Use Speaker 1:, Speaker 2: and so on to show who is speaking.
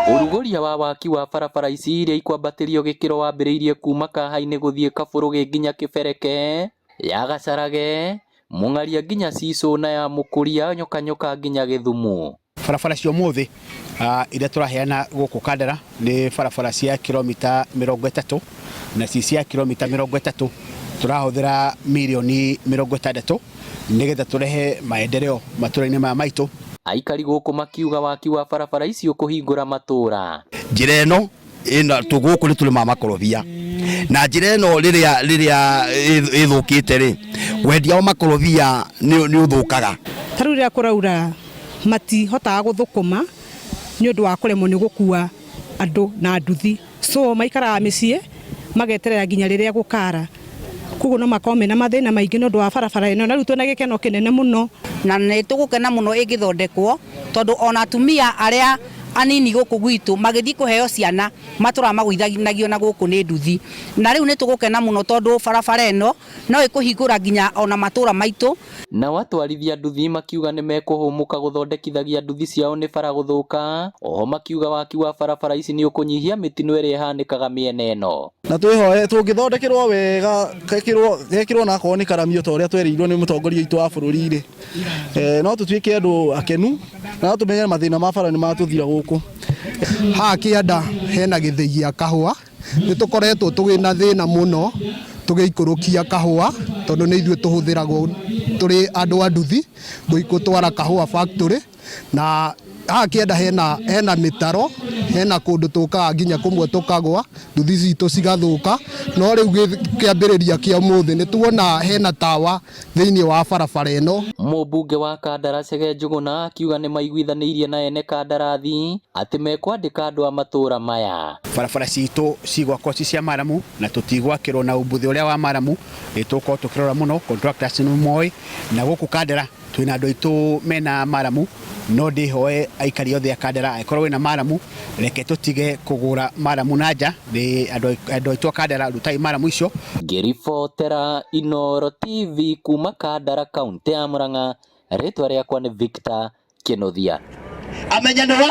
Speaker 1: Ũrugũria wa waki wa barabara ici iria ikwambatĩrio gĩkĩro wambĩrĩirie kuma Kahainĩ gũthiĩ Kabũrũgĩ nginya Kĩbereke, ya Gacarage, Mũng'aria nginya Cicũ na ya Mũkũria Nyokanyoka nginya Gĩthumo.
Speaker 2: Barabara cia ũmũthĩ iria tũraheana gũkũ Kandara nĩ barabara cia kilomita 30, na ci cia kilomita 30 tũrahũthĩra mirioni 60 nĩgetha tũrehe maendeleo matũra-inĩ maya maitũ.
Speaker 1: Aikari gũkũ makiuga waki wa barabara ici ũkũhingũra matũra.
Speaker 3: Njĩra ĩno ĩna gũkũ nĩ tũrĩmaga makorobia, na njĩra ĩno rĩrĩa ĩthũkĩte rĩ, wendia wa makorobia nĩ ũthũkaga.
Speaker 4: Ta rĩu rĩrĩa kũraura, matihotaga gũthũkũma nĩ ũndũ wa kũremwo nĩ gũkua andũ na nduthi, so maikaraga mĩciĩ mageterera nginya rĩrĩa gũkara. Koguo no makorwo mena mathĩna maingĩ nĩ ũndũ wa barabara ĩno, na rĩu twĩna gĩkeno kĩnene mũno.
Speaker 5: Na nĩ tũgũkena mũno ĩngĩthondekwo, tondũ ona atumia arĩa anini gũkũ gwitũ magĩthiĩ kũheo ciana matũraga magũithanagio na gũkũ nĩ nduthi. Na rĩu nĩ tũgũkena mũno tondũ barabara ĩno no ĩkũhingũra nginya ona matũra maitũ.
Speaker 1: Nao atwarithia nduthi makiuga nĩ mekũhũmũka gũthondekithagia nduthi ciao nĩ bara gũthũka. Oho makiuga waki wa barabara ici nĩ ũkũnyihia mĩtino ĩrĩa ĩhanĩkaga mĩena ĩno.
Speaker 6: Na twĩhoe tũngĩthondekerwo wega, gekĩrwo na akorwo nĩ karamio ta ũrĩa twerirwo nĩ mũtongoria witũ wa bũrũri rĩ, no tũtuĩke andũ akenu na no tũmenye mathĩna ma bara nĩ matũthira gũkũ.
Speaker 7: Haha kĩanda hena gĩthĩi gĩa kahũa, nĩ tũkoretwo tũgĩ na thĩna mũno tũgĩikũrũkia kahũa, tondũ nĩ ithuĩ tũhũthĩragwo tũrĩ andũ a nduthi gũtwara kahũa factory. Na haha kĩanda hena mĩtaro, hena kũndũ tũkaga nginya kũmwe tũkagwa, nduthi citũ cigathũka. No rĩu kĩambĩrĩria kĩa ũmũthĩ nĩ tuona hena tawa thĩinĩ wa barabara ĩno.
Speaker 1: Mũmbunge wa Kandara Chege Njũgũna akiuga nĩ maiguithanĩirie na ene kandarathi atĩ mekwandĩka andũ a matũra maya.
Speaker 2: Barabara citũ cigwakwo ci cia maramu na tũtigwakĩrwo na ũmbuthĩ ũrĩa wa maramu, nĩ tũgũkorwo tũkĩrora mũno, contractors nĩ moĩ, na gũkũ Kandara twĩna andũ aitũ mena maramu. No ndĩhoe aikari othe a Kandara, angĩkorwo wĩna maramu, reke tũtige kũgũra maramu na nja, nĩ andũ aitũ a Kandara, rutai maramu icio.
Speaker 1: Ngĩribotera Inooro TV kuma Kandara, kaunti ya Murang'a, rĩtwa rĩakwa nĩ Victor Kĩnuthia.
Speaker 3: Amenya nĩ wa